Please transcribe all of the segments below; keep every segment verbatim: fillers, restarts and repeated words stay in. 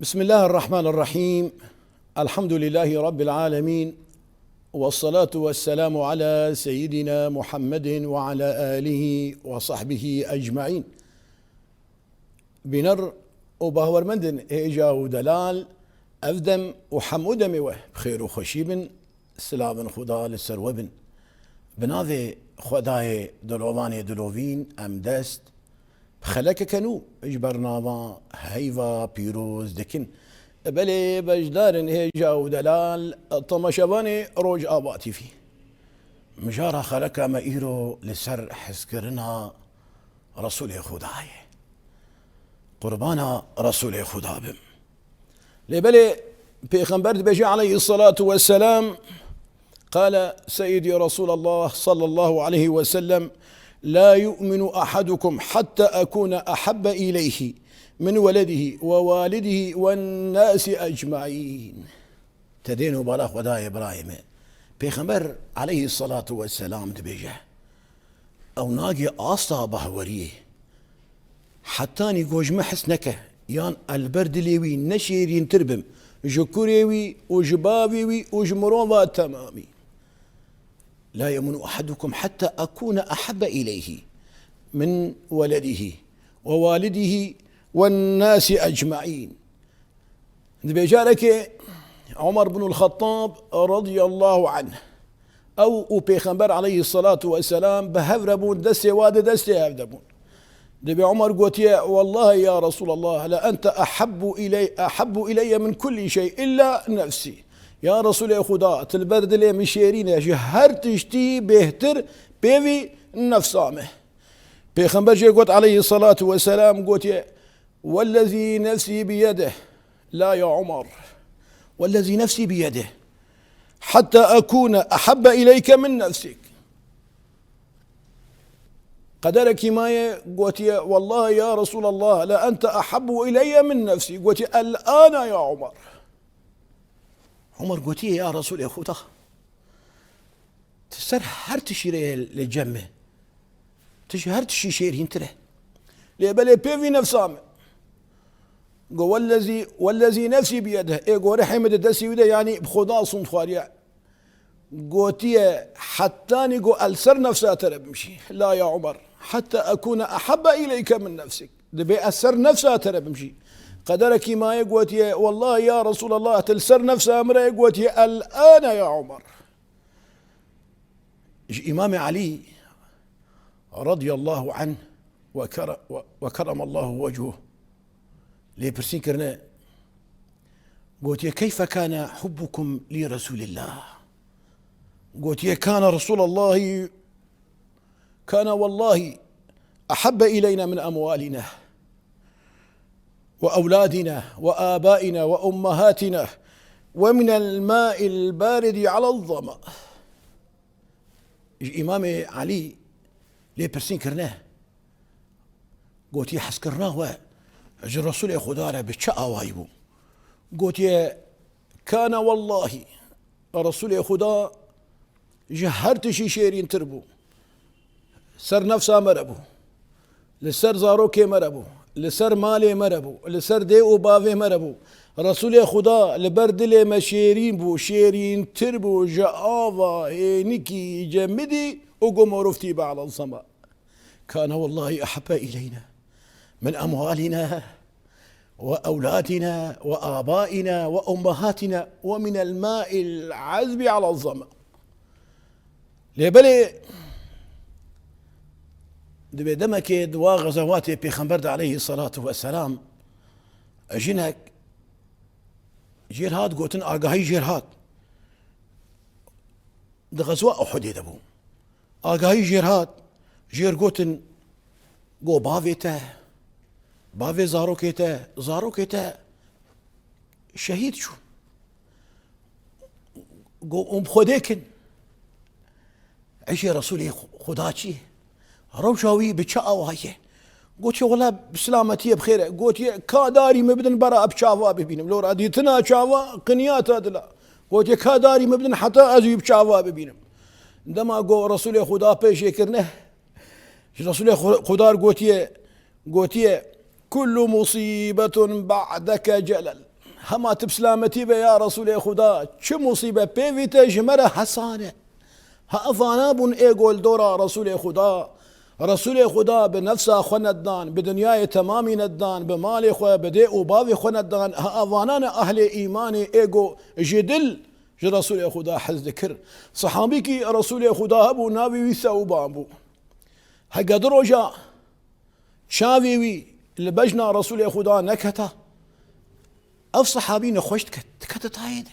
بسم الله الرحمن الرحيم. الحمد لله رب العالمين. والصلاة والسلام على سيدنا محمد وعلى آله وصحبه أجمعين. Bîner û bawermendên hêja û delal, ev dem û hemû demê we bi xêr û xweşî bin, silavên Xuda li ser we bin. Bi navê Xwedayê dilovanê dilovîn em dest bi xelekeke nû ji bernama heyva pîroz dikin. Belê beşdarên hêja û delal, temaşevanê Rojava T V. Mijara xeleka me îro li ser hezkirina Resûlê Xuda ye. Qurbana Resûlê Xuda bim. Lê belê Pêxember dibêje aleyhissalatu vesselam, قال سيدي رسول الله صلى الله عليه وسلم: لا يؤمن أحدكم حتى أكون أحب إليه من ولده ووالده والناس أجمعين. Te dên û bala Xwedayê birayê me. Pêxember aleyhissalatu vesselam dibêje, ew nagê asta bahweriyê, hetanî ku ji min hez neke, yan ez li ber dilê wî ne şêrîntir bim, ji kurê wî û ji bavê wî û ji mirova temamî. لا يؤمن أحدكم حتى أكون أحب إليه من ولده ووالده والناس أجمعين. Di bêjarekê Omer bin Xettab radiyallahu anh, ew û Pêxember aleyhissalatu vesselam bi hev re bûn, destê wa di destê hev de bûn. Dibê Omer gotiye, "Wallahi ya Resulallah, le ente ahabbu iley-, ahabbu ileyye min kulli şey illa nefsi." Ya Resulê Xuda, tu li ber dilê min şêrîn e, ji her tiştî bêhtir pêvî nefsa me. Pêxember jê got aleyhissalatu vesselam, gotiye, "Wellezî nefsî biyedih, la ya Umar. Wellezî nefsî biyedih. Hatta ekûne ehabbe ileyke min nefsik." Qederekî maye gotiye, "Wallahi ya Resulallah, le ente ehabbu ileyye min nefsî." Gotiye, "El-ana ya Umar." Umar gotiye, "Ya Resulê Xuda, tu ser her tişî re ye li cem me. Tu ji her tişî şêrîntir e. Lê belê pêvî nefsa me." Go, "Wellezî, wellezî nefsî biyedih." Ê go rihê min di destî wî de, yanî bi Xuda sund xwariye. Gotiye, "Hetanî go el ser nefsa te re bimşî. La ya Umar. Hatta ekûne ehabbe ileyke min nefsik." Dibê ez ser nefsa te re bimşî. Qederekî maye gotiye, "Wallahi ya Resulallah, tu li ser nefsa min re." Gotiye, "El-ana ya Umar." Ji Îmamê Elî radiyallahu anh ve kere-, ve, ve keremallahu wechûh lê pirsîn kirine, gotiye, "Keyfe kâne hubbukum li Resûlillah?" Gotiye, "Kâne Resûlullahî, kâne wallahî ehabbe ileyna min emwalina." "Ve evladina ve abaina ve ummahatina ve minel ma'il baridi alel zama." Ji Îmamê Elî lê pirsîn kirine. Gotiye, "Hezkirina we ji Resûlê Xuda re bi çi awayî bû?" Gotiye, "Kâne wallahî, Resûlê Xuda ji her tişî şêrîntir bû. Ser nefsa me re bû. Li ser zarokê me re bû. Li ser malê me re bû. Li ser dê û bavê me re bû. Resûlê Xuda li ber dilê me şêrîn bû, şêrîntir bû ji ava hênikî cemidî û go morov tîbe alel sema. Kâne wallahî ehabbe ileyna min emwalina ve evladina ve abaina ve ummahatina ve minel ma'il azbi alel zama." Lê belê dibê demekê di wa xezewatê Pêxember de aleyhissalatu vesselam jinek jêr hat gotin, agahî jêr hat. Di xezwa Uhudê de bû. Agahî jêr hat, jêr gotin, go, "Bavê te, bavê zarokê te, zarokê te şehîd çûn." Go, "Hûn bi Xwedê kin. Îşê Resûlê Xu-, Xuda çi ye? Rewşa wî bi çi awa ye?" Gotiye, "Wela bi silametiyê bi xêr e." Gotiye, "Ka darî min bidin bera bi çava bibînim." Lora dîtina çava qiniya te dila. Gotiye, "Ka darî min bidin heta ez wî bi çava bibînim." Dema go Resûlê Xuda pêşê kirine, ji Resûlê Xu-, Xuda re gotiye, gotiye, "Kullu musîbetun ba'deke celel." Hema tu bi silametî be ya Resûlê Xuda, çi musîbet pê vîte ji me re hesan e. Ha evana bûn ê go li dora Resûlê Xuda. Resûlê Xuda bi nefsa xwe nedidan, bi dinyayê temamî nedidan, bi malê xwe, bi dê û bavê xwe nedidan. Ha evana ne ehlê îmanê ê go ji dil ji Resûlê Xuda hez dikir. Sehabîkî Resûlê Xuda hebû, navê wî Sewban bû. Heke du roja çavê wî li bejna Resûlê Xuda neketa. Ev sehabî nexweş diket, dikete tayê de.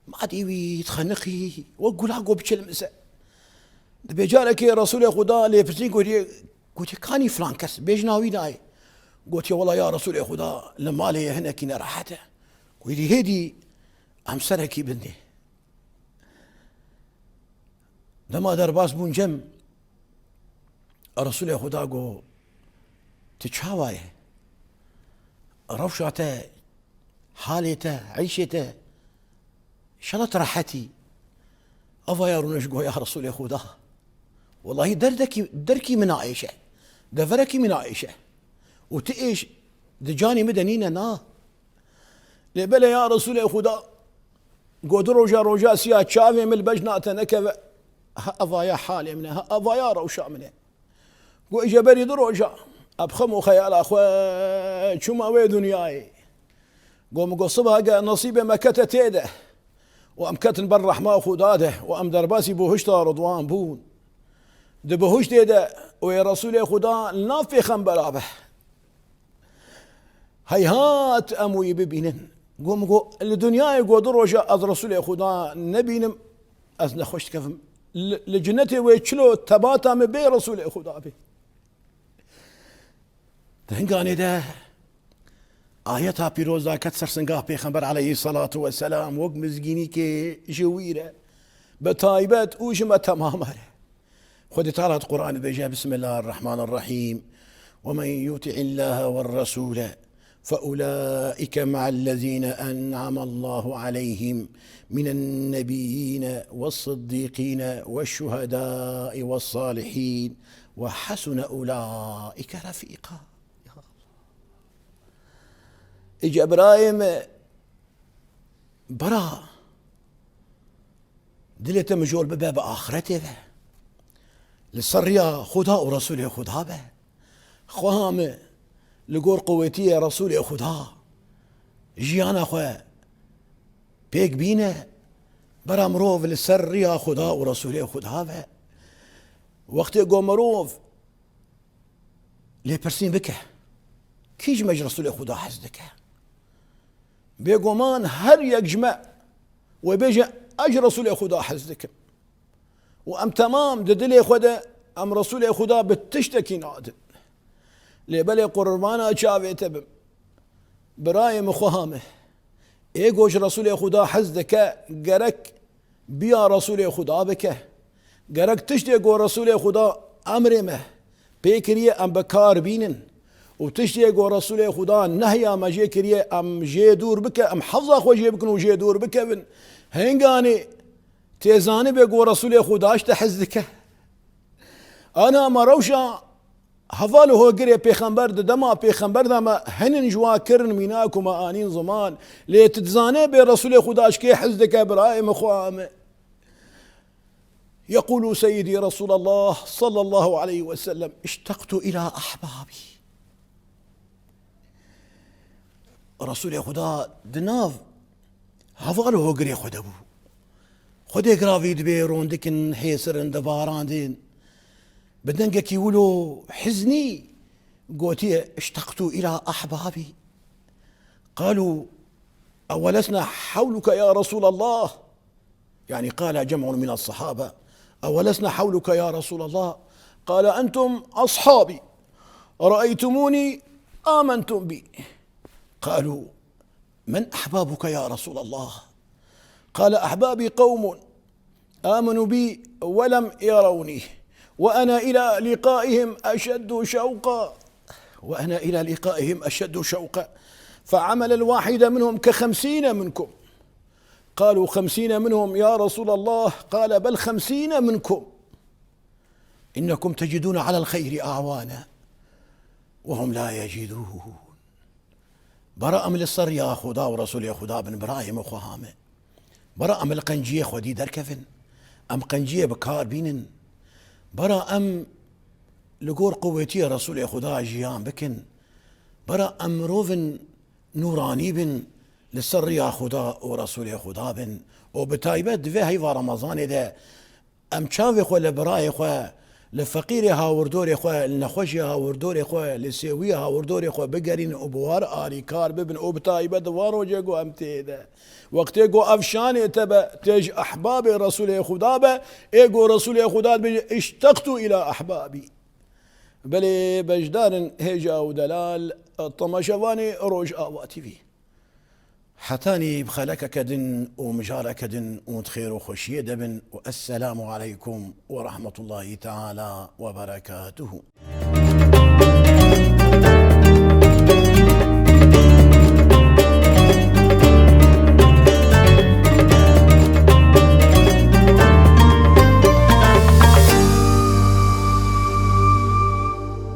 Madî wî dixeniqî, wek gula go biçilmise. Dibê carekê Resûlê Xuda lê pirsî gotiye, gotiye, "Kanî filan kes?" Bêjna wî nayê. Gotiye, "Wela ya Resûlê Xuda, li malê ye hinekî nerehet e." Gotiye, "Hêdî em serekî bindê." Dema derbas bûn cem, Resûlê Xuda got, "Tu çawa ye? Rewşa te, halê te, eyşê te, şela tu rehetî?" Ava ya rûne ji go, "Ya Resûlê Xuda, welahî derdekî, derkî min naêşe, deverekî min naêşe. Û tu êş di canê min de nîne na." Lê belê ya Resûlê Xuda, go du roja roja siya çavê min li bejna te nekeve. Ha evaya halê min e, ha evaya rewşa min e. Go îje berî du roja, ez bi xem û xeyala xwe çûma wê dinyayê. Go min go siba ge nesîbê me kete tê de. Û em ketin ber rehma Xuda de û em derbasî buhişta Ridwan bûn. Di buhiştê de wê Resûlê Xuda li nav pêxembera be. Heyhat em wî bibînin. Go min go, li dinyayê go du roja ez Resûlê Xuda nebînim, ez nexweş dikevim. Li, li cinetê wê çilo tebata min bê Resûlê Xuda bê. Di hinganê de ayeta pîroz da ket ser singa Pêxember aleyhî selatu weselam, wek mizgînîkê ji wî re, bi taybet û ji me temam re. Xwedê Teala di Qur'anê dibêje, "Bismillahir Rahmanir Rahîm. Ve men yuti'illaha ver Resûle fe ulaike ma'ellezîne en'amallahu aleyhim minen nebiyyîne ve sıddîqîne ve şuhedâi ve salihîn ve hasune ulaike refîqa." Ya Allah. Îce birayê me, bira, dilê te mijol bibe bi axretê ve. Li ser riya Xuda û Resûlê Xuda be. Xweha me, li gor quwetiyê Resûlê Xuda jiyana xwe pêk bîne. Bira mirov li ser riya Xuda û Resûlê Xuda be. Wextê go mirov lêpirsîn bike, "Kî ji me ji Resûlê Xuda hez dike?" Bêguman her yek ji me wê bêje, "Ez ji Resûlê Xuda hez dikim." Û em temam di dilê xwe de em Resûlê Xuda bi tiştekî nadin. Lê belê qurbana çavê te bim. Birayê min, xweha min, ê go ji Resûlê Xuda hez dike, gerek biya Resûlê Xuda bike. Gerek tiştê go Resûlê Xuda emrê me pê kiriye em bi kar bînin û tiştê go Resûlê Xuda nehya me jê kiriye em jê dûr bike, em hefza xwe jê bikin û jê dûr bikevin. Hinganê tê zanibê go Resûlê Xuda ji te hez dike. Ana me rewşa heval û hogirê pêxember di dema pêxember de me hinin ji wa kirin mînak û me anîn ziman. Lê tu dizane bê Resûlê Xuda ji kê hez dike, birayê min, xweha min. Yeqûlu Seyyidî Resûlallah sallallahu aleyhi ve sellem, "İştaktu ila ahbabî." Resûlê Xuda di nav heval û hogirê xwe de bû. Xwedê giravî dibê rondikin hêsirin dibarandin. Bi dengekî wilo hiznî gotiye, "İştaktu ila ahbabî." Qalu, "Ewelesna hewluke ya Resûlallah." Yani, qala cem'un min as-sahabe, "Ewelesna hewluke ya Resûlallah." Qala, "Entum ashabi. Ra'eytumuni amentum bi." Qalu, "Men ahbabuke ya Resûlallah?" Qala, "Ahbabi qewmun amenu bi ve lem yerawni. Ve ena ila liqaihim eşeddu şevqa. Ve ena ila liqaihim eşeddu şevqa. Fe'amelel vahide minhum ke xemsine minkum." Qalu, "Xemsine minhum ya Resûlallah." Qala, "Bel xemsine minkum. İnnekum tecidûne alel xeyri a'vâne ve hum la yecidûn." Bara em li ser riya Xuda û Resulê Xuda bin, birayê min xweha me. Bara em li qenciyê xwedî derkevin. Em qenciyê bi kar bînin. Bara em li gor quwetiyê Resulê Xuda jiyan bikin. Bara em mirovin nûranî bin, li ser riya Xuda û Resulê Xuda bin. Û bi taybet di vê heyva Remezanê de em çavê xwe li birayê xwe, li feqîrê hawirdorê xwe, li nexweşê hawirdorê xwe, li sêwiyê hawirdorê xwe bigerînin û bi war alîkar bibin û bi taybet di van rojê ku em tê de. Wextê ku ev şanê te be, tê ji ehbabê Resulê Xuda be, ê ku Resulê Xuda dibêje, "Işteqtu ila ehbabî." Belê beşdarin hêja û delal, temaşevanê Rojava T V. Hetanî bi xelekeke din û mijareke din û di xêr û xweşiyê de bin û esselamu aleykum ve rahmetullahi teala ve berekatuhu.